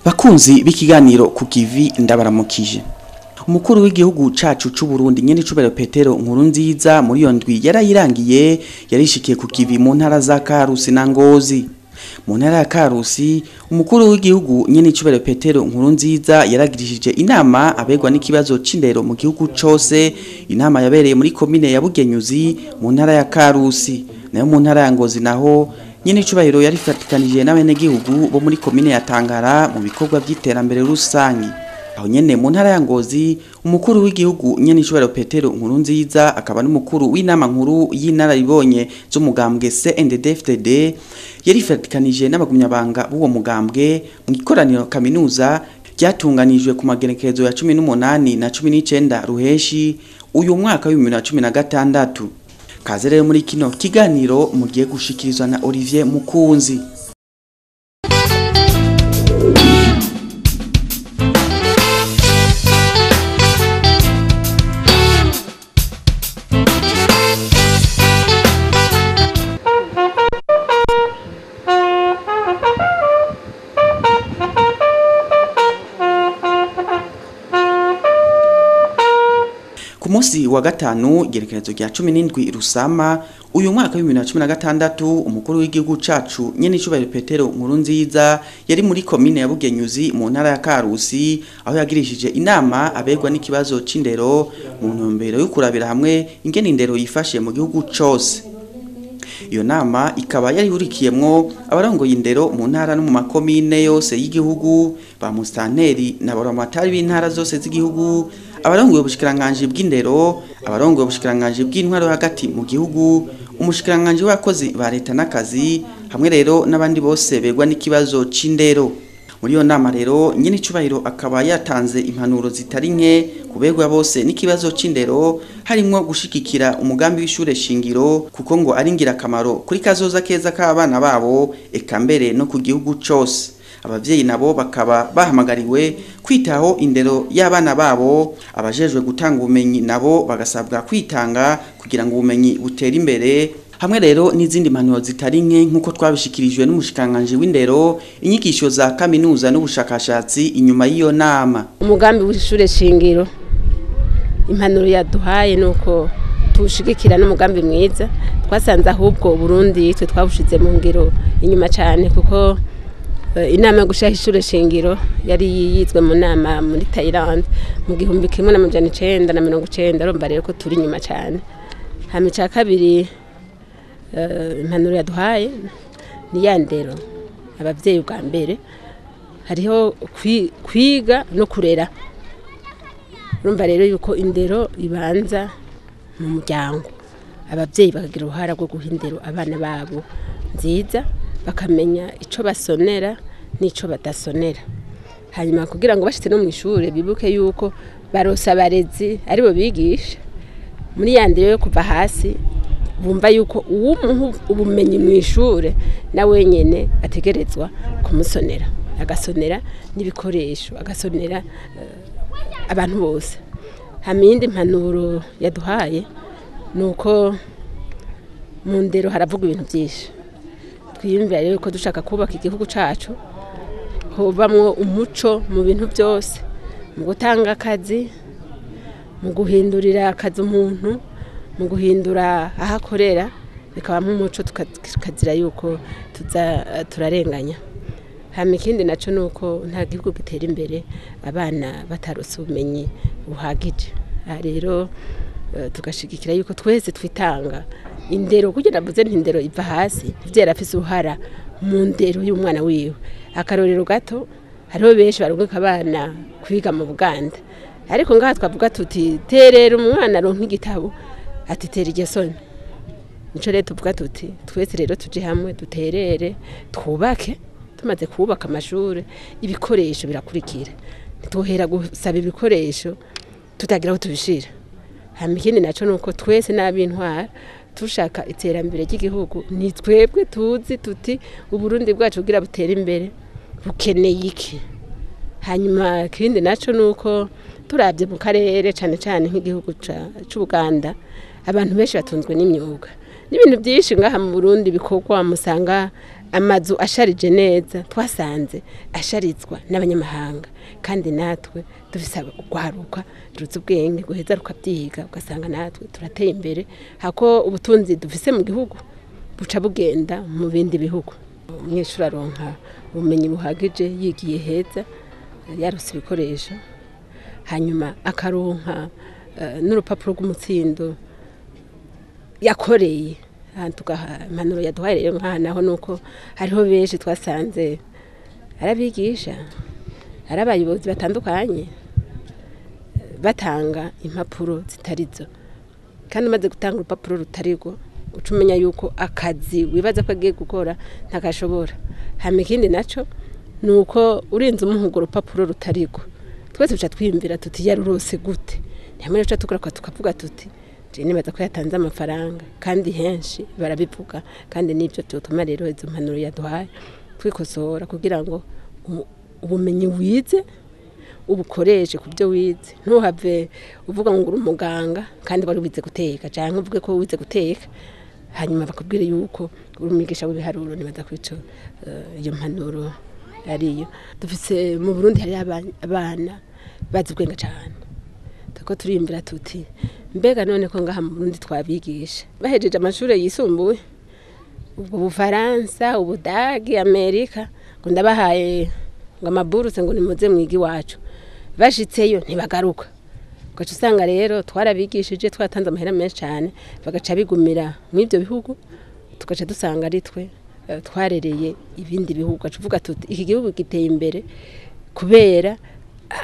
Bakunzi b'ikiganiro ku kivi ndabaramukije. Umukuru w'igihugu cacu c'u Burundi nyene cubero Petero Nkurunziza muri iyo ndwi yarayirangiye yarishikiye ku kivi mu ntara za Karusi na Ngozi. Mu ntara ya Karusi umukuru w'igihugu nyene cubero Petero Nkurunziza yaragirishije inama abegwa n'ikibazo c'indero mu gihugu cose. Inama yabereye muri komine ya Bugenyuzi mu ntara ya Karusi. Nayo mu ntara ya Ngozi naho nyene cubahiro yarifatikanije n'abenegihugu bo muri komine ya Tangara mu bikorwa by'iterambere rusangi. Aho nyene mu ntara ya Ngozi umukuru w'igihugu nyene cubahiro Petero Nkurunziza akaba n'umukuru w'inama nkuru y'inararibonye z'umugambwe CNDD-FDD yarifatikanije n'abagumyabanga b'uwo mugambwe mu ikoraniro kaminuza ryatunganijwe ku magenekerezo ya 18 na 19 Ruheshi uyu mwaka wa 2016. Kaze rero muri kino kiganiro mugiye gushikirizwa na Olivier Mukunzi. Ku munsi wa gatanu igerekerezo rya 17 Rusama uyu mwaka wa 2016 umukuru w'igihugu cacu nyene cubahiro Petero Nkurunziza yari muri komine ya Bugenyuzi mu ntara ya Karusi aho yagirishije inama abegwa n'ikibazo c'indero mu ntumbero yo kurabira hamwe ingene indero yifashe mu gihugu cose. Iyo nama ikaba yari hurikiyemwo abarongoye indero mu ntara no mu makomine yose y'igihugu, ba mustanteri na baramatari b'intara zose z'igihugu, abarongoye ubushikiranganje bw'indero, abarongoye ubushikiranganje bw'intwaro hagati mu gihugu, umushikiranganje w'abakozi ba leta n'akazi, hamwe rero n'abandi bose begwa n'ikibazo c'indero. Muri iyo nama rero nyene cubahiro akaba yatanze impanuro zitari nke kubegwa bose n'ikibazo c'indero, harimwo gushigikira umugambi w'ishure shingiro kuko ngo ari ngirakamaro kuri kazoza keza k'abana babo eka mbere no ku gihugu cose. Abavyeyi nabo bakaba bahamagariwe kwitaho indero y'abana babo, abajejwe gutanga ubumenyi nabo bagasabwa kwitanga kugira ngo ubumenyi butere imbere, hamwe rero n'izindi mpanuro zitari nke nk'uko twabishikirijwe n'umushikanganje w'indero, inyigisho za kaminuza n'ubushakashatsi inyuma y'iyo nama. Umugambi w'ishure shingiro impanuro yaduhaye nuko tushigikira n'umugambi mwiza twasanze ahubwo Burundi twe twabushize mu ngiro inyuma cyane, kuko inama yo gushaka ishure shingiro yari yizwe mu nama muri Thailand mu 1990. Urumva rero ko turi inyuma cyane. Hama ica kabiri impanuro yaduhaye ni ya ndero abavyeyi bwa mbere hariho kwiga no kurera. Urumva rero yuko indero ibanza mu muryango, abavyeyi bakagira uruhara rwo guha indero abana babo nziza, bakamenya ico basonera n'ico badasonera. Hanyuma kugira ngo bashitse no mw'ishure bibuke yuko barosa abarezi aribo bigisha muri ya ndero yo kuva hasi, bumva yuko uwumuha ubumenyi mw'ishure na wenyene ategerezwa kumusonera, agasonera n'ibikoresho, agasonera abantu bose. Hama iyindi mpanuro yaduhaye nuko mu ndero haravuga ibintu byinshi. Twiyumvira rero ko dushaka kubaka igihugu cacu hobamwo umuco mu bintu byose, mu gutanga akazi, mu guhindurira akazi umuntu, mu guhindura aho akorera, bikabamwo umuco, tukazira yuko tuza turarenganya. Hama ikindi naco nuko nta gihugu gitera imbere abana batarose ubumenyi buhagije. Aha rero tugashigikira yuko twese twitanga indero, kugira mvuze nti indero iva hasi, ivyo yarafise uruhara mu ndero y'umwana wiwe. Akarorero gato, hariho benshi barungika abana kwiga mu Buganda, ariko ngaha twavuga tuti terera umwana aronka igitabo, ati tera iryo soni. Nico rero tuvuga tuti twese rero tuje hamwe duterere twubake. Tumaze kubaka amashure ibikoresho birakurikira, ntitwohera gusaba ibikoresho tutagira aho tubishira. Hama ikindi naco nuko twese n'abintwara tushaka iterambere ry'igihugu, ni twebwe tuzi tuti Uburundi bwacu kugira butere imbere bukeneye iki. Hanyuma ikindi naco nuko turavye mu karere cane cane nk'igihugu c'Ubuganda, abantu benshi batunzwe n'imyuga n'ibintu byinshi ngaha mu Burundi bikorwa, musanga Amazu asharije neza twasanze asharizwa n'abanyamahanga, kandi natwe dufise urwaruka ruzi ubwenge guheza rukabyiga, ugasanga natwe turateye imbere, hako ubutunzi dufise mu gihugu buca bugenda mu bindi bihugu. Umunyeshuri aronka ubumenyi buhagije yigiye heza, yarose ibikoresho, hanyuma akaronka n'urupapuro rw'umutsindo yakoreye. Impanuro yaduhaye rero nk'aha naho nuko hariho benshi twasanze arabigisha, ari abayobozi batandukanye batanga impapuro zitarizo, kandi umaze gutanga urupapuro rutarirwo uca umenya yuko akazi wibaza ko agiye gukora ntakashobora. Hama ikindi naco ni uko urinze umuha urwo rupapuro rutarirwo, twese duca twiyumvira tuti yarurose gute? Ni hamwe duca tugaruka tukavuga tuti je nibaza ko yatanze amafaranga, kandi henshi barabivuga, kandi nivyo vyotuma rero izo mpanuro yaduhaye twikosora kugira ngo ubumenyi wize ubukoreshe ku byo wize, ntuhave uvuga ngo uri umuganga kandi wari wize guteka, canke uvuge ko wize guteka hanyuma bakubwire yuko uri umwigisha w'ibiharuro. Nibaza ko ico iyo mpanuro ariyo. Dufise mu Burundi hari abana bazi ubwenge cane, turiko turiyumvira tuti mbega none ko ngaha mu Burundi twabigisha bahejeje amashure yisumbuye, ubwo Bufaransa, Ubudagi, Amerika, ngo ndabahaye ngo amaburuse ngo nimuze mwige iwacu, bashitseyo ntibagaruka. Ugaca usanga rero twarabigishije twatanze amahera menshi cane, bagaca bigumira mw'ivyo bihugu, tugaca dusanga ari twe twarereye ibindi bihugu. Ugaca uvuga tuti iki gihugu giteye imbere kubera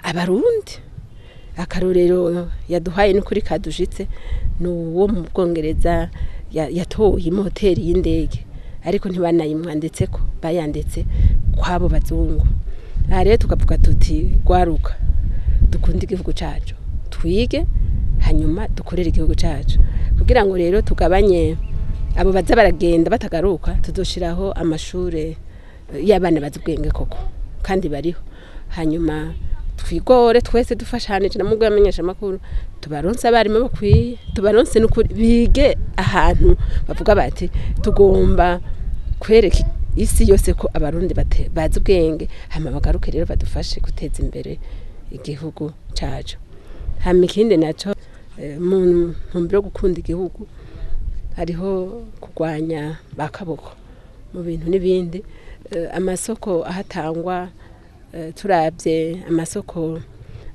abarundi. Akarorero yaduhaye n'ukuri kadushitse ni uwo mu Bwongereza yatoye imoteri y'indege, ariko ntibanayimwanditseko, bayanditse kwabo bazungu. Aha rero tukavuga tuti gwaruka dukunde igihugu cacu, twige hanyuma dukorere igihugu cacu, kugira ngo rero tugabanye abo baza baragenda batagaruka. Tuzoshiraho amashure y'abana bazi ubwenge koko kandi bariho, hanyuma twigore twese dufashanije na mugwe yamenyesha amakuru, tubaronse abarimu bakwiye, tubaronse n'ukuri bige ahantu bavuga bati tugomba kwereka isi yose ko abarundi bazi ubwenge, hama bagaruke rero badufashe guteza imbere igihugu cacu. Hama ikindi naco mu ntumbero yo gukunda igihugu hariho kurwanya bakaboko mu bintu n'ibindi. Amasoko ahatangwa, turavye amasoko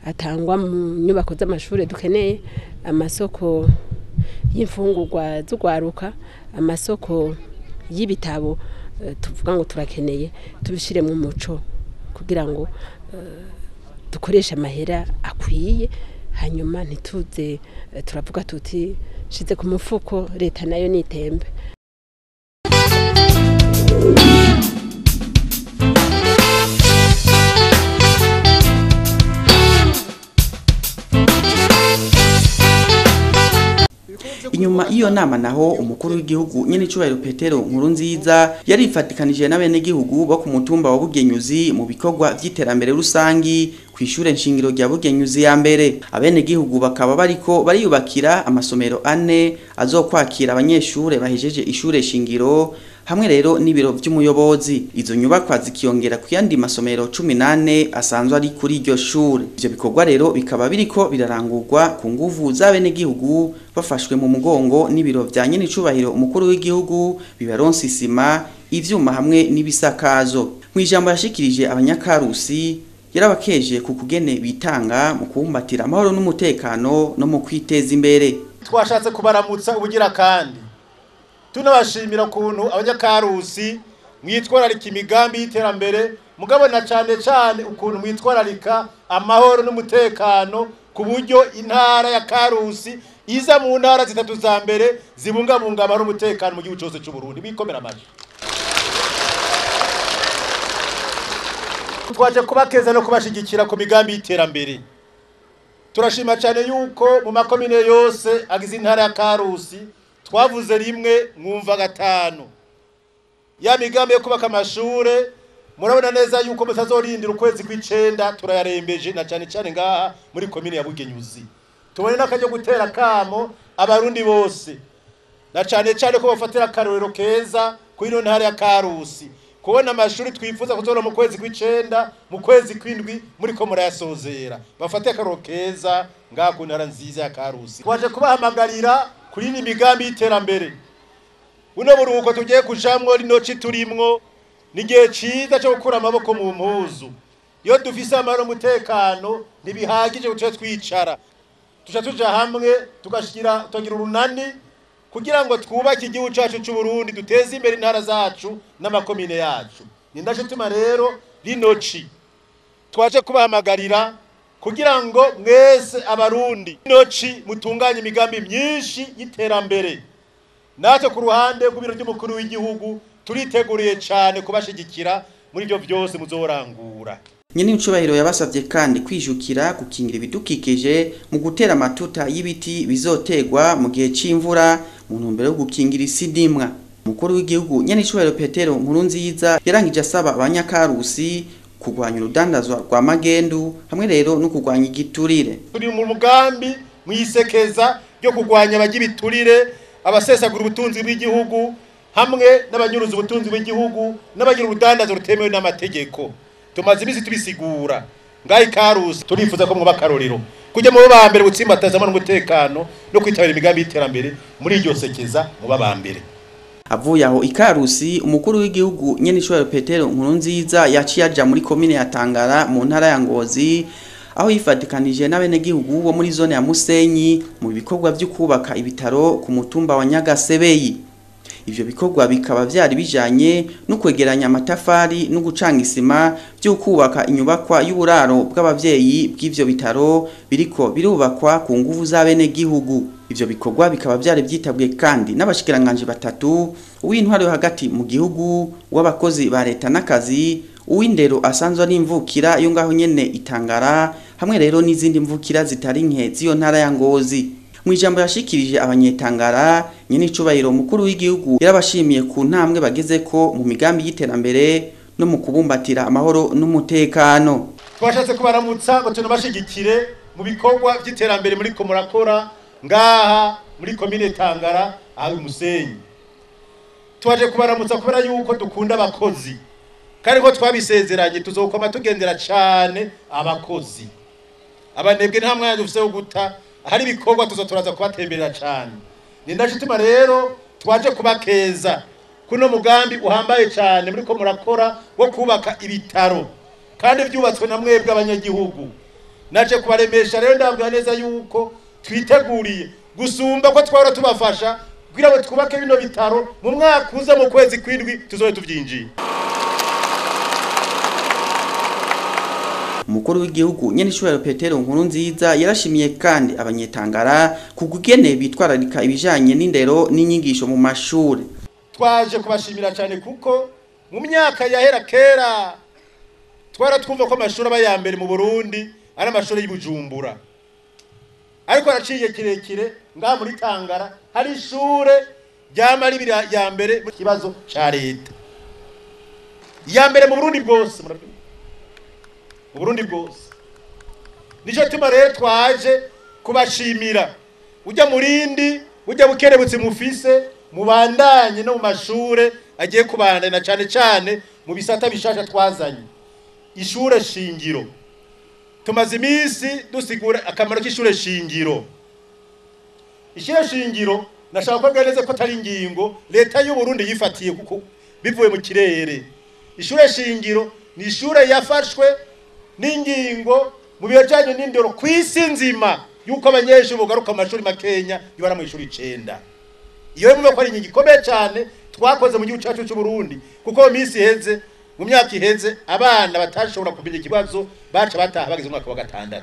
atangwa mu nyubako z'amashure dukeneye, amasoko y'imfungurwa z'ugwaruka, amasoko y'ibitabo tuvuga ngo turakeneye, tubishiremo umuco kugira ngo dukoreshe amahera akwiye, hanyuma ntituze turavuga tuti shize ku mufuko leta nayo nitembe. Inyuma iyo nama naho umukuru w'igihugu nyene icubahiro Petero Nkurunziza yarifatikanije n'abenegihugu bo ku mutumba wa Bugenyuzi mu bikorwa vy'iterambere rusangi kw'ishure nshingiro rya Bugenyuzi ya mbere. Abenegihugu bakaba bariko bariyubakira amasomero ane azokwakira abanyeshure bahejeje ishure shingiro, hamwe rero n'ibiro vy'umuyobozi. Izo nyubakwa zikiyongera ku yandi masomero 18 asanzwe ari kuri iryo shure. Ivyo bikorwa rero bikaba biriko birarangurwa ku nguvu z'abenegihugu bafashwe mu mugongo n'ibiro vya nyene icubahiro umukuru w'igihugu, bibaronsa isima, ivyuma hamwe n'ibisakazo. Mw'ijambo yashikirije abanyakarusi yarabakeje ku kugene bitanga mu kubumbatira amahoro n'umutekano no mu kwiteza imbere. Twashatse kubaramutsa ubugira kandi tunabashimira ukuntu abanyakarusi mwitwararika imigambi y'iterambere, mugabo na cane cane ukuntu mwitwararika amahoro n'umutekano, ku buryo intara ya Karusi iza mu ntara zitatu za mbere zibungabunga amahoro n'umutekano mu gihugu cose c'u Burundi. Bikomera amashi. Twaje kubakeza no kubashigikira ku migambi y'iterambere. Turashima cyane yuko mu makomine yose agize intara ya Karusi twavuze rimwe mwumva gatanu ya migambi yo kubaka amashure. Murabona neza yuko mutazorindira ukwezi kw'icenda, turayarembeje na cyane cyane ngaha muri komine ya Bugenyuzi. Tubone n'akaryo gutera kamo abarundi bose, na cyane cyane ko bafatira akarorero keza kuri ino ntara ya Karusi. Kubona amashuri twifuza kuzora mu kwezi kw'icenda, mu kwezi kw'indwi muriko murayasozera. Bafate akarorero keza ngaha ku ntara nziza ya Karusi. Twaje kubahamagarira kuri ino migambi y'iterambere. Buno buruhuko tugiye kujamwo, rino ci turimwo, ni igihe ciza co gukura amaboko mu mpuzu. Iyo dufise amahoro n'umutekano ntibihagije guca twicara, tuca tuja hamwe tukagira urunani kugira ngo twubake igihugu cacu c'u Burundi, duteze imbere intara zacu n'amakomine yacu. Ni ndaco tuma rero rino ci twaje kubahamagarira kugira ngo mwese Abarundi rino ci mutunganye imigambi myinshi y'iterambere. Natwe ku ruhande rw'ibiro by'umukuru w'igihugu turiteguriye cane kubashigikira muri ivyo vyose muzorangura. Nyene icubahiro yabasavye kandi kwijukira gukingira ibidukikije mu gutera amatuta y'ibiti bizotegwa mu gihe c'imvura mu ntumbero yo gukingira isi ndimwa. Mukuru w'igihugu nyene icubahiro Petero Nkurunziza yarangije asaba abanyakarusi kurwanya urudandazwa rwa magendu hamwe rero no kurwanya igiturire. Turi mu mugambi mwisekeza ryo kurwanya abagira ibiturire, abasesagura ubutunzi bw'igihugu hamwe n'abanyuruza ubutunzi bw'igihugu n'abagira urudandazwa rutemewe n'amategeko. Tumaze imisi tubisigura ngaho Ikarusi, turifuza ko mwuba akarorero kujya mu ba mbere gutsimbataza n'umutekano no kwitabira imigambi y'iterambere muri iryo sekeza muba ba mbere. Avuye aho Ikarusi, umukuru w'igihugu nyene icubahiro Petero Nkurunziza yaciye aja muri komine ya Tangara mu ntara ya Ngozi, aho yifatikanije n'abenegihugu bo muri zone ya Musenyi mu bikorwa vyo kubaka ibitaro ku mutumba wa Nyagasebeyi. Ivyo bikorwa bikaba vyari bijanye no kwegeranya amatafari no gucanga isima byo kubaka inyubakwa y'uburaro bw'abavyeyi bw'ivyo bitaro biriko birubakwa ku nguvu z'abenegihugu. Ivyo bikorwa bikaba vyari vyitabwe kandi n'abashikiranganje batatu, uw'intwaro yo hagati mu gihugu, w'abakozi ba leta n'akazi, uw'indero asanzwe ari imvukira yo ngaho nyene Itangara, hamwe rero n'izindi mvukira zitari nke z'iyo ntara ya Ngozi. Mu ijambo yashikirije abanyetangara, nyene icubahiro mukuru w'igihugu yarabashimiye ku ntambwe bageze ko mu migambi y'iterambere no mu kubumbatira amahoro n'umutekano. Twashatse kubaramutsa ngo tunabashigikire mu bikorwa by'iterambere muri ko murakora ngaha muri komine Tangara aho Musenyi. Twaje kubaramutsa kubera yuko dukunda abakozi, kandi ko twabisezeranye tuzokoma tugendera cane abakozi. Abanebwe nta mwanya dufise wo guta, hari ibikorwa tuzotoraza kubatemberera cane. Ni ndashituma rero twaje kubakeza kuno mugambi uhambaye cane muri ko murakora wo kubaka ibitaro kandi vyubatswe na mwebwe abanyagihugu. Naje kubaremesha rero ndabwira neza yuko twiteguriye gusumba ko twara tubafasha kugira ngo twubake bino bitaro mu mwaka uza mu kwezi kw'indwi tuzobe tuvyinjiye. Umukuru w'igihugu nyene icubahiro Petero Nkurunziza yarashimiye kandi abanyetangara kugugene bitwararika ibijanye n'indero n'inyigisho mu mashure. Twaje kubashimira cyane kuko mu myaka yahera kera twara twumva ko amashuri aba ya mbere mu Burundi ari amashuri y'Ibujumbura, ariko araciye kirekire ngaha muri Tangara hari ishure ryama ribiri ya mbere mu kibazo ca leta, ya mbere mu Burundi bwose, mu Burundi bwose. Nico tuma rero twaje kubashimira, ujya murindi ujya bukerebutse mufise mubandanye no mu mashure agiye kubandana cyane cyane mu bisata bishasha twazanye. Ishure shingiro, tumaze iminsi dusigura akamaro k'ishure shingiro. Ishure shingiro nashaka kubabwira neza ko atari ingingo leta y'u Burundi yifatiye kuko bivuye mu kirere. Ishure shingiro ni ishure yafashwe n'ingingo mu bijanye n'indero kw'isi nzima yuko abanyeshuri bogaruka mu mashuri makenya ibara mu ishuri 9. Iyo mvuga ko ari ingingo ikomeye cyane twakoze mu gihugu cyacu cy'u Burundi, kuko mu minsi iheze, mu myaka iheze, abana batashobora kumenya ikibazo baca bataha bageze mu mwaka wa 6.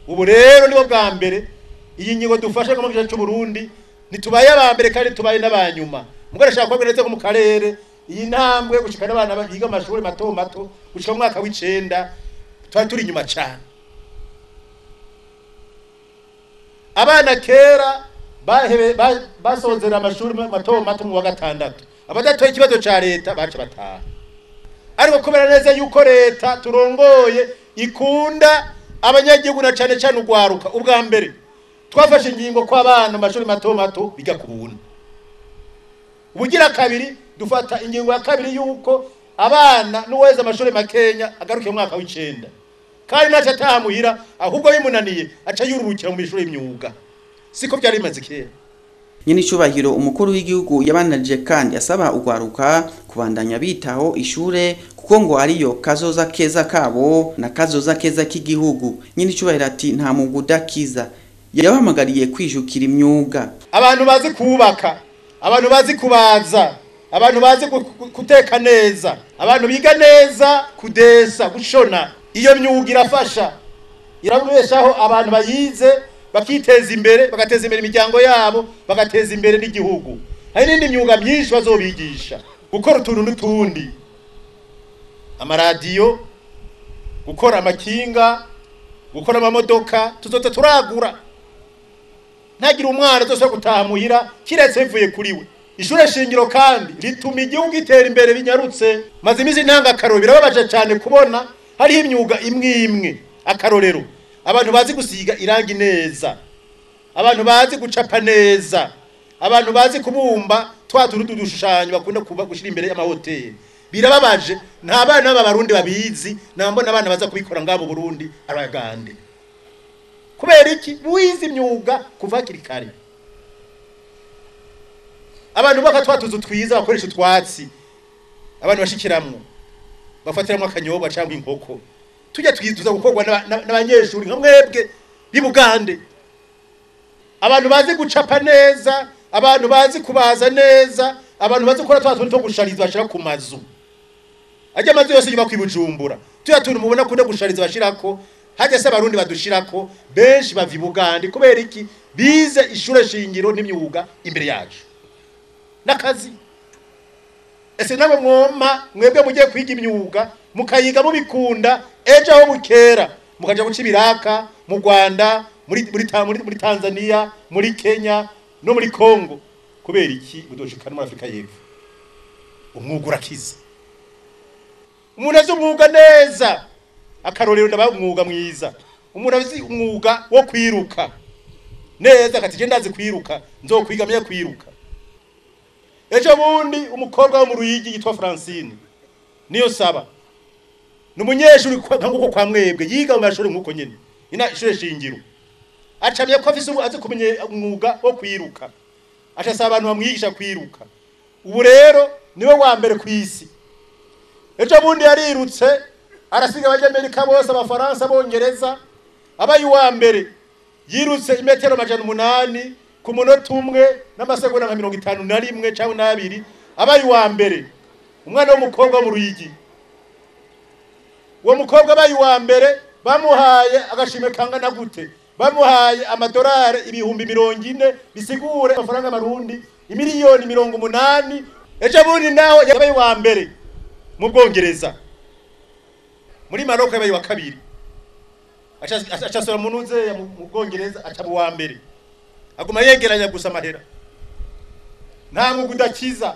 Ubu rero nibo bwa mbere iyi ngingo dufashe mu gihugu cy'u Burundi, ntitubaye aba mbere kandi tubaye n'abanyuma. Mugore ashaka kubabwira neza ko mu karere iyi ntambwe gushika n'abana biga amashuri mato mato gushika mu mwaka w'icenda twari turi inyuma cyane. Abana kera basozera amashuri mato mato mu wa 6, abadatoye ikibazo ca leta baca bataha. Ariko kubera neza yuko leta turongoye ikunda abanyagihugu na cane cane ugwaruka, ubwa mbere twafashe ingingo ko abana amashuri mato mato biga ku buntu. Ubugira kabiri Dufata ingingo ya kabiri yuko abana n'uweza amashuri makenya agaruke mu mwaka w'icenda, kandi ntaco atamuhira, ahubwo bimunaniye aca yururukira mu mashuri y'imyuga. Siko byari bimaze kera. Nyenicubahiro umukuru w'igihugu yabandanije kandi asaba ugwaruka kubandanya bitaho ishure, kuko ngo ariyo kazoza keza kabo na kazoza keza k'igihugu. Nyenicubahiro ati nta mwuga udakiza, yabahamagariye kwijukira imyuga. Abantu bazi kubaka, abantu bazi kubaza, abantu bazi guteka neza, abantu biga neza kudesa, gushona, iyo myuga irafasha, irabeshaho abantu bayize, bakiteza imbere, bagateza imbere imiryango yabo, bagateza imbere n'igihugu. Hari n'indi myuga myinshi bazobigisha, gukora utuntu n'utundi, amaradiyo, gukora amakinga, gukora amamodoka, tuzoza turagura. Ntagira umwana azosubira gutaha muhira kiretse bivuye kuri we. Ishure shingiro kandi rituma igihugu gitera imbere binyarutse. Maze iminsi ntanga akarorero, birababaje cyane kubona hariho imyuga imwe imwe. Akarorero, abantu bazi gusiga irangi neza, abantu bazi gucapa neza, abantu bazi kubumba twa tuntu dushushanyo bakunda kuba gushira imbere y'amahoteli. Birababaje, nta bana b'abarundi babizi, nambona abana baza kubikora ngabo Burundi abagande. Kubera iki? Wize imyuga kuva hakiri kare. Abantu baka twa tuzu twiza bakoresha utwatsi, abantu bashikiramwo bafatiramwo akanyobwa cyangwa inkoko, tujya twizuza gukorwa n'abanyeshuri nka mwebwe b'Ibugande. Abantu bazi gucapa neza, abantu bazi kubaza neza, abantu bazi gukora twa tuntu two gushariza bashira ku mazu. Ajya amazu yose yubakwa i Bujumbura, tujya tuntu mubona kunda gushariza bashirako, hajya se abarundi badushirako benshi bava i Bugande. Kubera iki? Bize ishure shingiro n'imyuga imbere yacu nakazi. Ese namwe mwoma mwebwe mugiye kwiga imyuga mukayiga mubikunda, ejo aho bukera mukaja guca ibiraka mu Rwanda, muri Tanzania, muri Kenya no muri Congo. Kubera iki mudoshikana muri Afrika y'Epfo? Umwuga urakiza. Umuntu azi umwuga neza, akarorero ndaba umwuga mwiza. Umuntu azi umwuga wo kwiruka neza, akati je ndazi kwiruka, nzokwiga menye kwiruka. Ejo bundi umukobwa wo mu Ruyigi yitwa Francine niyo saba, ni umunyeshuri nkuko kwa mwebwe, yiga mu mashuri nkuko nyene, ina ishure shingiro. Acamye ko afise azi kumenya umwuga wo kwiruka, aca asaba abantu bamwigisha kwiruka. Ubu rero niwe wa mbere ku isi. Ejo bundi yarirutse arasiga abanyamerika bose, abafaransa, abongereza, abaye uwa mbere. Yirutse imetero 800 ku munota umwe n'amasegonda nka 51 cyangwa 2, abaye uwa mbere. Umwana w'umukobwa wo mu Ruyigi. Uwo mukobwa abaye uwa mbere, bamuhaye agashimwe kangana gute? Bamuhaye amadolari 40,000, bisigure amafaranga y'amarundi imiliyoni 80. Ejo bundi naho yabaye uwa mbere mu Bwongereza, muri Maroc yabaye uwa kabiri. Aca mu ntuze mu Bwongereza aca uwa mbere. Aguma yegeranya gusa amahera. Nta mwuga udakiza.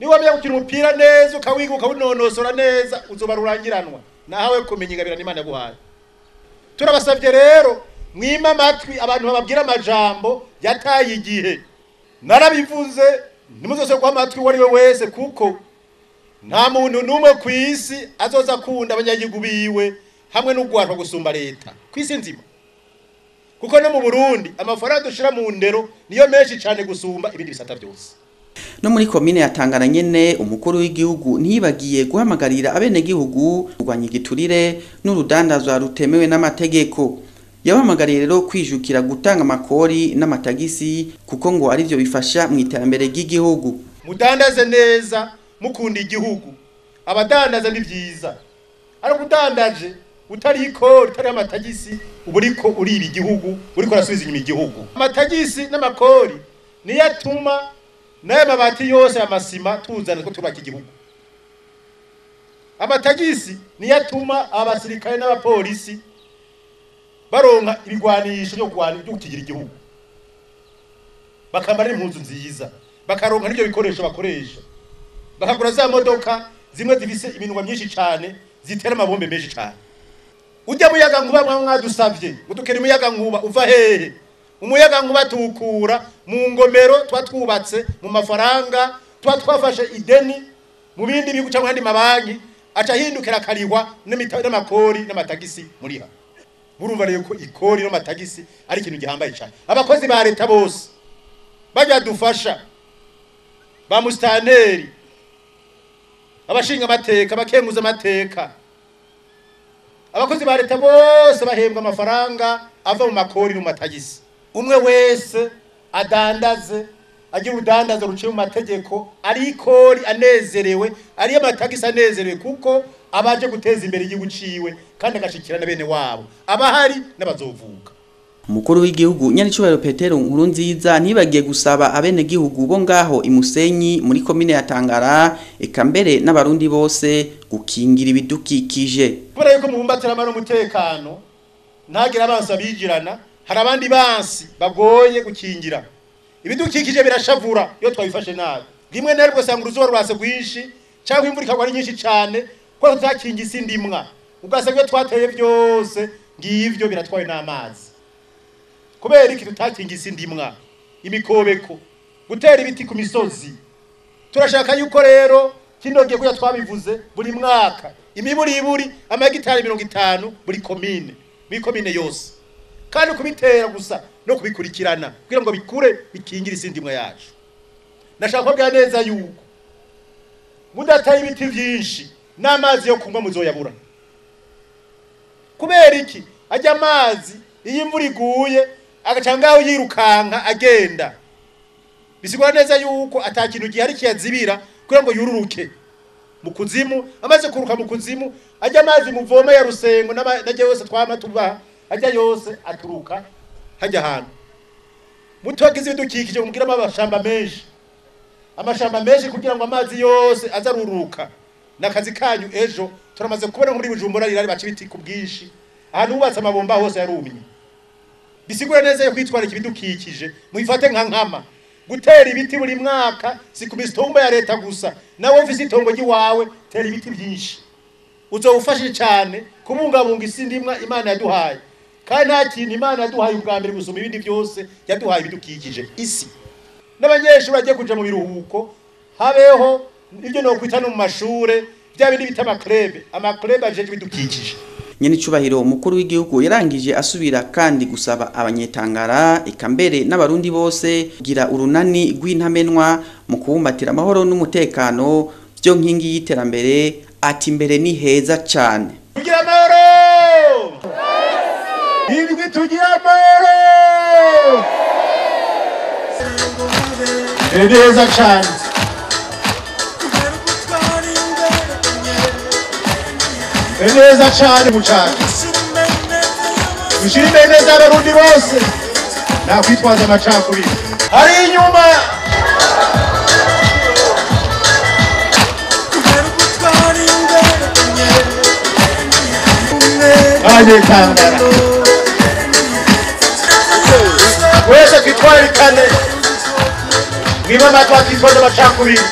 Niba wamenya gukina umupira neza, ukawiga ukawunonosora neza, uzoba rurangiranwa. Nahawe kumenya ingabirano Imana yaguhaye. Turabasavye rero mwima amatwi abantu bababwira amajambo yataye igihe. Narabivuze, ntimuzose guha amatwi uwo ari we wese, kuko nta muntu n'umwe ku isi azoza akunda abanyagihugu biwe hamwe n'ugwarwa gusumba leta ku isi nzima. Kuko no mu Burundi amafaranga dushira mu ndero niyo menshi cyane gusumba ibindi bisata byose. No muri komine ya Tangara nyene, umukuru w'igihugu ntibagiye guhamagarira abenegihugu kurwanya igiturire n'urudandazwa rutemewe n'amategeko. Yabahamagariye rero kwijukira gutanga amakori n'amatagisi, kuko ngo arivyo bifasha mu iterambere ry'igihugu. Mudandaze neza, mukunda igihugu. Abadandaza ni vyiza, ariko udandaje utari ikori, utari amatagisi, uba uriko uriba igihugu, uriko urasubiza inyuma igihugu. Amatagisi n'amakori niyo atuma n'aya mabati yose amasima tuzana ko tubaka igihugu. Amatagisi niyo atuma abasirikare n'abapolisi baronka ibigwanisho byo kurwana byo gukigira igihugu, bakambara impuzu nziza, bakaronka n'ibyo bikoresho bakoresha, bakagura za modoka zimwe zifise iminwa myinshi cyane zitera amabombe menshi cyane. Ujya muyaga nkuba mwadusavye ngo dukere umuyaga nkuba uva hehe? Umuyaga nkuba tukura mu ngomero twa twubatse mu mafaranga Tuba twafashe ideni mu bindi bihugu cyangwa andi mabanki aca ahindukira akarihwa n'amakori n'amatagisi muriha. Murumva rero ko ikori n'amatagisi ari ikintu gihambaye cyane. Abakozi ba leta bose bajya dufasha, ba mustaneri, abashinga amateka, abakenguza amateka, abakozi ba leta bose bahembwa amafaranga ava mu makori no matagisi. Umwe wese adandaze agira urudandazo ruciye mu mategeko, ari ikori anezerewe, ari amatagisi anezerewe, kuko abaje guteza imbere igihugu ciwe kandi agashikira na bene wabo abahari n'abazovuka. Umukuru w'igihugu Nyanicubahiro Petero Nkurunziza ntibagiye gusaba abenegihugu bo ngaho imusenyi muri komine ya Tangara eka mbere n'abarundi bose gukingira ibidukikije. Kubera yuko mubumbatira amahoro n'umutekano, ntagira abansi abigirana, hari abandi bansi bagoye gukingira. Ibidukikije birashavura iyo twabifashe nabi. Rimwe na rimwe usanga uruzuba rurase rwinshi cyangwa imvura ikagwa ari nyinshi cyane, kubera tutakinga isi ndimwa, ugasanga ibyo twateye byose ngivyo biratwawe n'amazi. Kubera iki tutakinga isi ndimwa, imikobeko, gutera ibiti ku misozi. Turashaka yuko rero kino gihe kuya twabivuze buri mwaka imiburiburi amagitari 50 buri komine, buri komine yose, kandi kubitera gusa no kubikurikirana kugira ngo bikure bikingire isi ndimwa yacu. Nashaka kubabwira neza yuko mudateye ibiti byinshi n'amazi yo kunywa muzoyabura. Kubera iki? Ajya amazi iyo imvura iguye agaca ngaho yirukanka agenda, bisigura neza yuko atakintu gihari kiyazibira kugira ngo yururuke mu kuzimu. Amaze kuruka mu kuzimu, ajya amazi muvome ya Rusengo n'ajya yose twama tubaha, ajya yose aturuka hajya ahantu. Mutogize ibidukikije mugira amashamba menshi, amashamba menshi kugira ngo amazi yose azaruruka. Nakazi kanyu ejo turamaze kubona muri Bujumbura rirari baca ibiti ku bwinshi, ahantu hubatse amabomba hose yarumye. Bisigura neza yo kwitwararika ibidukikije, mubifate nka nkama. Gutera ibiti buri mwaka si ku mitumba ya leta gusa, nawe ufise itongo ry'iwawe tera ibiti byinshi, uzowufashe cyane kubungabunga isi ndimwa Imana yaduhaye. Kandi nta kintu Imana yaduhaye ubwa mbere gusumba ibindi byose, yaduhaye ibidukikije isi. N'abanyeshuri bagiye kuja mu biruhuko, habeho ibyo no kwita no mu mashure bya bindi bita amaklebe, amaklebe ajejwe ibidukikije. Nyenicubahiro umukuru w'igihugu yarangije asubira kandi gusaba abanyetangara eka mbere n'abarundi bose kugira urunani rw'intamenwa mu kubumbatira amahoro n'umutekano byo nkingi y'iterambere, ati imbere ni heza cyane. Tugira amahoro! Ibigwi tugira amahoro! Ni heza cyane. Neza cyane mucaca, dushime neza abarundi bose, nta kwitwaza amacakubiri hari inyuma. Abanyetangara wese twitwararikane, mwibe amatwi twitwaza amacakubiri.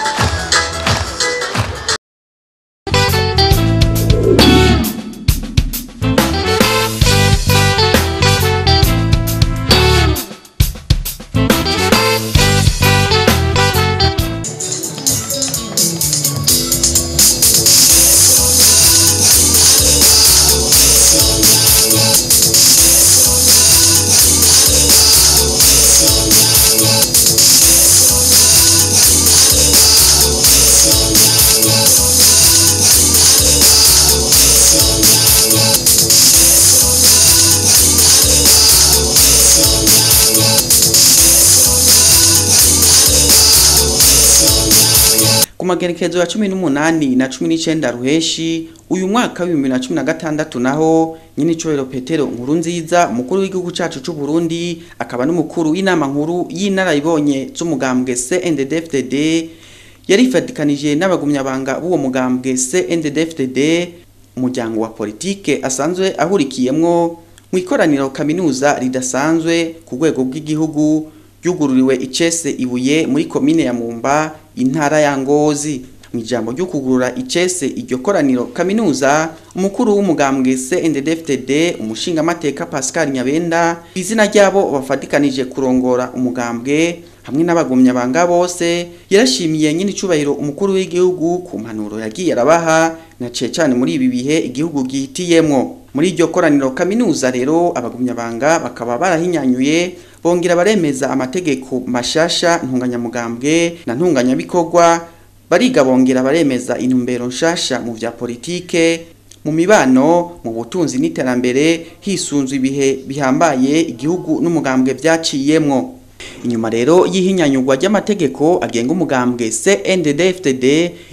Ku magerekezo ya 18 na 19 ruheshi uyu mwaka wa 2016 naho Nyenicubahiro Petero Nkurunziza umukuru w'igihugu cacu c'u Burundi akaba n'umukuru w'inama nkuru y'inararibonye z'umugambwe CNDD-FDD yarifadikanije n'abagumyabanga b'uwo mugambwe CNDD-FDD, umuryango wa politike asanzwe ahurikiyemwo mu ikoraniro kaminuza ridasanzwe ku rwego rw'igihugu ryugururiwe icese ibuye muri komine ya Mumba intara ya Ngozi. Mu ijambo ryo kugurura icese iryo koraniro kaminuza, umukuru w'umugambwe CNDD-FDD umushingamateka Pascal Nyabenda, izina ryabo bafatikanije kurongora umugambwe hamwe n'abagumya banga bose, yarashimiye nyine icubahiro umukuru w'igihugu ku mpanuro yagiye arabaha na cecane muri ibi bihe igihugu gihitiyemwo. Muri iryo koraniro kaminuza rero abagumya banga bakaba barahinyanyuye bongera baremeza amategeko mashasha ntunganyamugambwe na ntunganyabikorwa, bariga bongera baremeza intumbero nshasha mu vya politike, mu mibano, mu butunzi n'iterambere, hisunzwe ibihe bihambaye igihugu n'umugambwe vyaciyemwo. Inyuma rero y'ihinyanyurwa ry'amategeko agenga umugambwe CNDD-FDD,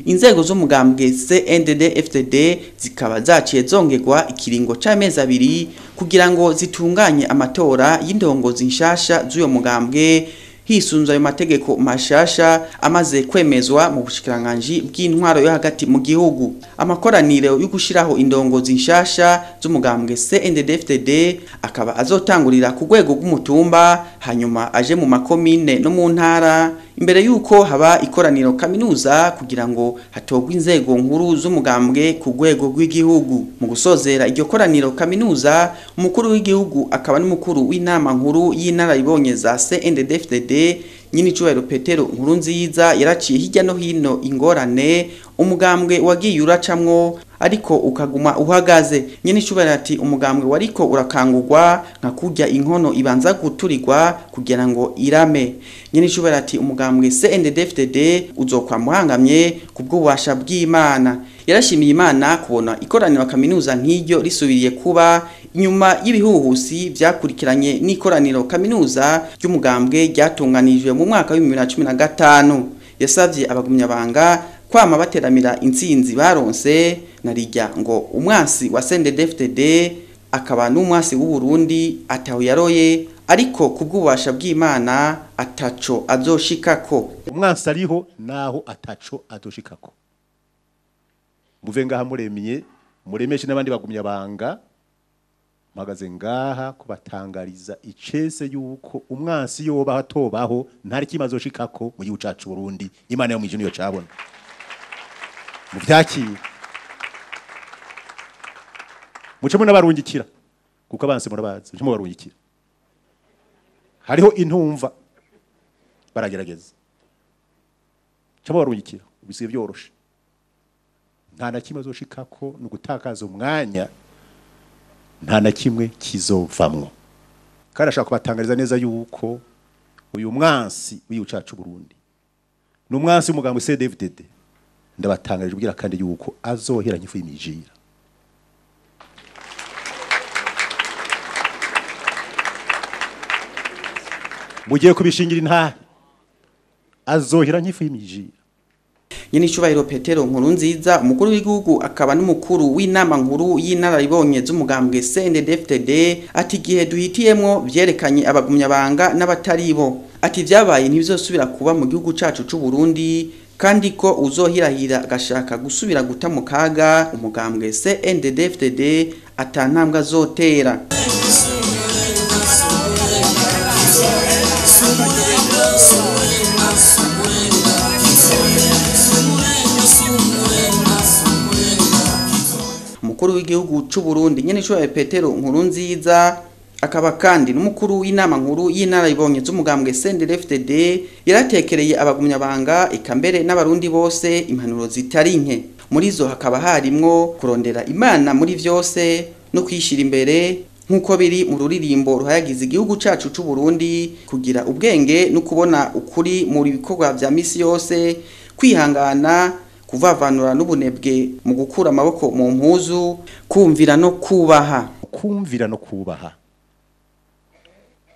inzego z'umugambwe CNDD-FDD zikaba zaciye zongerwa ikiringo c'amezi 2 kugira ngo zitunganye amatora y'indongozi nshasha z'uyo mugambwe, hisunzwe ayo mategeko mashasha amaze kwemezwa mu bushikiranganji bw'intwaro yo hagati mu gihugu. Amakoraniro yo gushiraho indongozi nshasha z'umugambwe CNDD-FDD akaba azotangurira ku rwego rw'umutumba, hanyuma aje mu makomine no mu ntara, imbere yuko haba ikoraniro kaminuza kugira ngo hatogwe inzego nkuru z'umugambwe ku rwego rw'igihugu. Mu gusozera iryo koraniro kaminuza, umukuru w'igihugu akaba n'umukuru w'inama nkuru y'inararibonye za CNDD-FDD nyine icubahiro Petero Nkurunziza yaraciye hirya no hino ingorane umugambwe wagiye uracamwo ariko ukaguma uhagaze. Nyine icubahiro ati umugambwe wariko urakangurwa nka kurya inkono ibanza guturirwa kugira ngo irame. Nyine icubahiro ati umugambwe CNDD-FDD uzokwa muhangamye kubw'ububasha bw'Imana. Yarashimiye Imana kubona ikoraniro kaminuza nk'iryo risubiriye kuba inyuma y'ibihuhusi vyakurikiranye n'ikoraniro kaminuza ry'umugambwe ryatunganijwe mu mwaka wa 2015. Yasavye abagumyabanga kwama bateramira intsinzi baronse narijya ngo umwansi wa CNDD-FDD akaba n'umwansi w'u Burundi ataho yaroye, ariko kubw'ububasha bw'Imana ataco azoshikako. Umwansi ariho naho ataco azoshikako. Muve ngaha muremye, muremeshe n'abandi bagumyabanga, mpagaze ngaha kubatangariza icese yuko umwansi yoba atobaho ntari kimazo shikako mu gihugu cacu Burundi. Imana yo mwijuru niyo cabona. Muvyakire. Mucemo n'abarungikira kuko abanse murabazi, mucemo barungikira. Hariho intumva baragerageza. Mucemo barungikira ubisiye byoroshe. Nta na kimwe azoshikako nugutakaza umwanya, nta na kimwe kizovamwo. Kandi ashaka kubatangariza neza yuko uyu mwansi w'igihugu cacu Burundi n'umwansi w'umugambwe CNDD-FDD, ndabatangarije ubwira kandi yuko azoheranya ifu y'imijira. Mugiye kubishingira intahe, azoheranya ifu y'imijira. Nyene icubahiro Petero Nkurunziza umukuru w'igihugu akaba n'umukuru w'inama nkuru y'inararibonye z'umugambwe CNDD-FDD ati igihe duhitiyemwo vyerekanye abagumyabanga n'abataribo. Ati vyabaye ntibizosubira kuba mu gihugu cacu c'u Burundi, kandi ko uzohirahira agashaka gusubira guta mu kaga umugambwe CNDD-FDD atantambwe azotera. Umukuru w'igihugu c'u Burundi nyene icubahiro Petero Nkurunziza akaba kandi n'umukuru w'inama nkuru y'inararibonye z'umugambwe CNDD-FDD yaratekereye abagumyabanga eka mbere n'abarundi bose impanuro zitari nke. Muri zo hakaba harimwo kurondera Imana muri vyose no kwishira imbere nk'uko biri mu ruririmbo ruhayagiza igihugu cacu c'u Burundi, kugira ubwenge no kubona ukuri mu bikorwa vya misi yose, kwihangana, kuvavanura n'ubunebwe mu gukura amaboko mu mpuzu, kumvira no kubaha. Kumvira no kubaha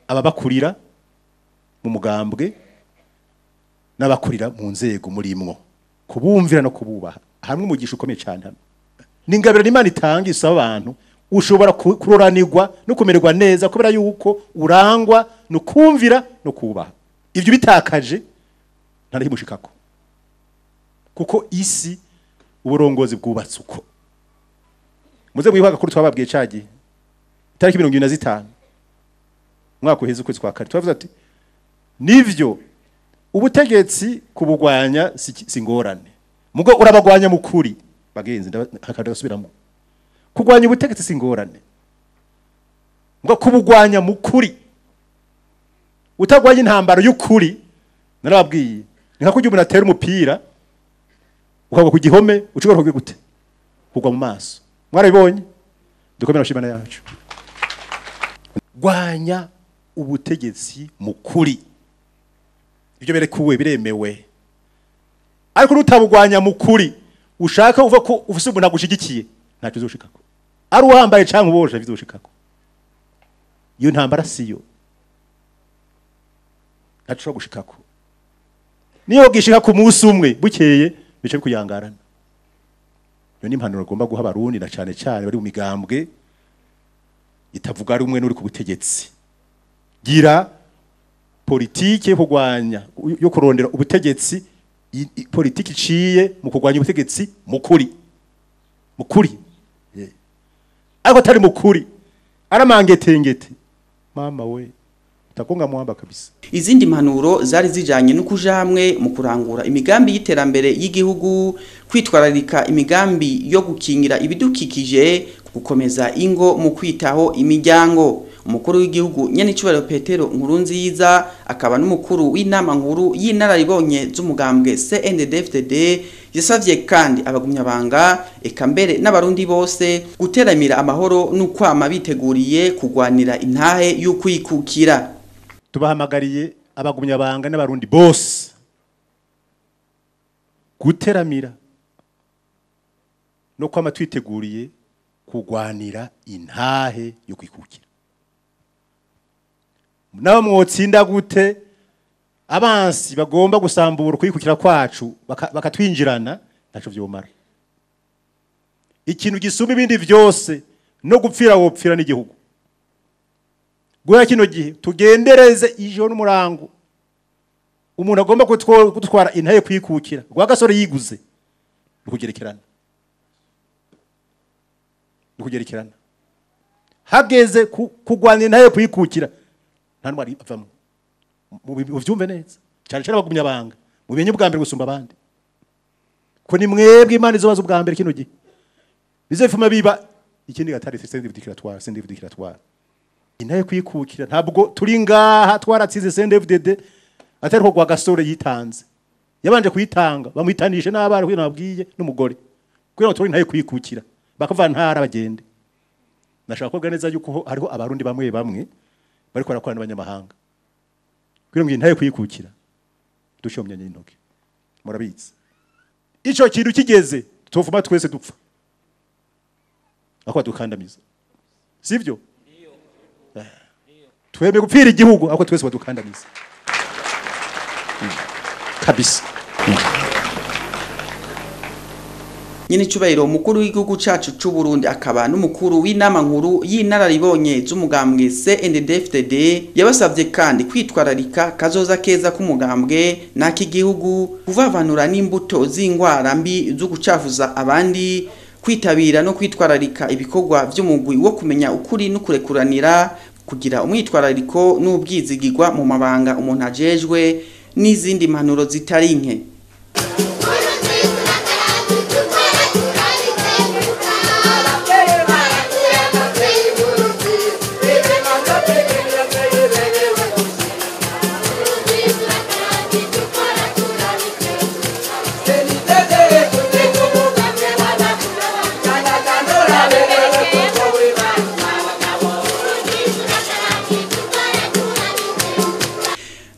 ababakurira mu mugambwe n'abakurira mu nzego murimwo, kubumvira no kububaha hamwe umugisha ukomeye cyane. Hano n'ingabire Imana itanga isaba abantu, ushobora kuroranirwa no kumererwa neza kubera yuko urangwa no kumvira no kubaha. Ivyo bitakaje ntarimushikako, kuko isi uburongozi bwubatse uko. Muze mwibaga kuri twababwiye cagiye itariki 25 umwaka uheze ukwezi kwa kane, twavuze ati nivyo ubutegetsi kubugwanya si ngorane, Mugo urabagwanya mukuri bagenzi hakadasubiramo. Kugwanya ubutegetsi singorane. Mugo kubugwanya mukuri. Utagwanya intambaro y'ukuri narababwiye. Ni nka kujya umuntu atera umupira ukagwa ku gihome ucigora kugwa gute? Kugwa mu maso. Mwarabibonye? Dukomera shimana yacu. Gwanya ubutegetsi mukuri. Ibyo berekuwe biremewe. Ariko rutabugwanya mukuri ushaka uva ko ufise umuntu agushigikiye ntacyo uzoshikako. Ari uhambaye canke ubosha bizoshikako. Iyo ntambara siyo. Ntacyo gushikako. Niyo gishika ku munsi umwe bukeye bice kuyangarana. Iyo ni impanuro agomba guha abarundi na cane cane bari mu migambwe itavuga rumwe n'uri ku butegetsi. Gira politike yo kugwanya yo kurondera ubutegetsi, politiki iciye mu kugwanya ubutegetsi mukuri. Mukuri. Yeah. Ariko atari mukuri. Aramangetengete. Mama we. Takonga mwamba kabisa. Izindi mpanuro zari zijanye n'ukuja hamwe mu kurangura imigambi y'iterambere y'igihugu, kwitwararika imigambi yo gukingira ibidukikije, gukomeza ingo mu kwitaho imiryango. Umukuru w'igihugu nyenicubahiro Petero Nkurunziza akaba n'umukuru w'inama nkuru y'inararibonye z'umugambwe CNDD-FDD yasavye kandi abagumyabanga eka mbere n'abarundi bose guteramira amahoro n'ukwama biteguriye kugwanira intahe y'ukwikukira. Tubahamagariye abagumyabanga n'abarundi bose guteramira no kwama twiteguriye kugwanira intahe y'ukwikukira. Nabo mwotsinda gute abansi bagomba gusambura kwikukira kwacu bakatwinjirana ntaco vyomara. Ikintu gisumba ibindi vyose no gupfira wopfira n'igihugu. Guhera kino gihe tugendereze ijoro n'umurango. Umuntu agomba kutwara intaye kwikukira Rwagasore yiguze nukugerekerana. Nukugerekerana. Hageze kugwanira intaye kwikukira nta ntwari avamo. Muvyumve neza. Cyane cyane abagumya banga. Mubenye ubwa mbere gusumba abandi. Ko ni mwebwe Imana izobaza ubwa mbere kino gihe. Bizefuma biba ikindi gatari CNDD-FDD CNDD-FDD. Intaye kwikukira ntabwo turi ngaha twaratsinze CNDD-FDD atari ko Rwagasore yitanze. Yabanje kuyitanga bamuhitanishe n'abana kugira nabwiye n'umugore. Kugira ngo turi intaye kwikukira. Bakava ntara bagende. Nashaka kuvuga neza yuko hariho abarundi bamwe bamwe bariko barakora n'abanyamahanga. Kugira ngo intaye kwikukira dushomyanye intoki. Murabizi. Ico kintu kigeze tuvuma twese dupfa. Ako dukandamiza. Sivyo? Tweme gupfira igihugu ako twese badukandamiza. Kabisa. Nyenicubahiro mukuru w'igihugu cacu c'u Burundi akaba n'umukuru w'inama nkuru y'inararibonye z'umugambwe CNDD-FDD yabasavye kandi kwitwararika kazoza keza k'umugambwe n'ak'igihugu, kuvavanura n'imbuto z'ingwara mbi zo gucafuza abandi, kwitabira no kwitwararika ibikorwa vy'umugwi wo kumenya ukuri no kurekuranira, kugira umwitwarariko n'ubwizigirwa mu mabanga umuntu ajejwe n'izindi mpanuro zitari nke.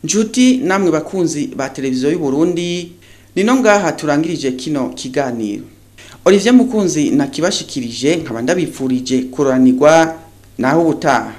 Njuti namwe bakunzi ba televiziyo y'u Burundi, nino ngaha turangirije kino kiganiro. Olivier Mukunzi nakibashikirije nkaba ndabipfurije kuranirwa naho ubutaha.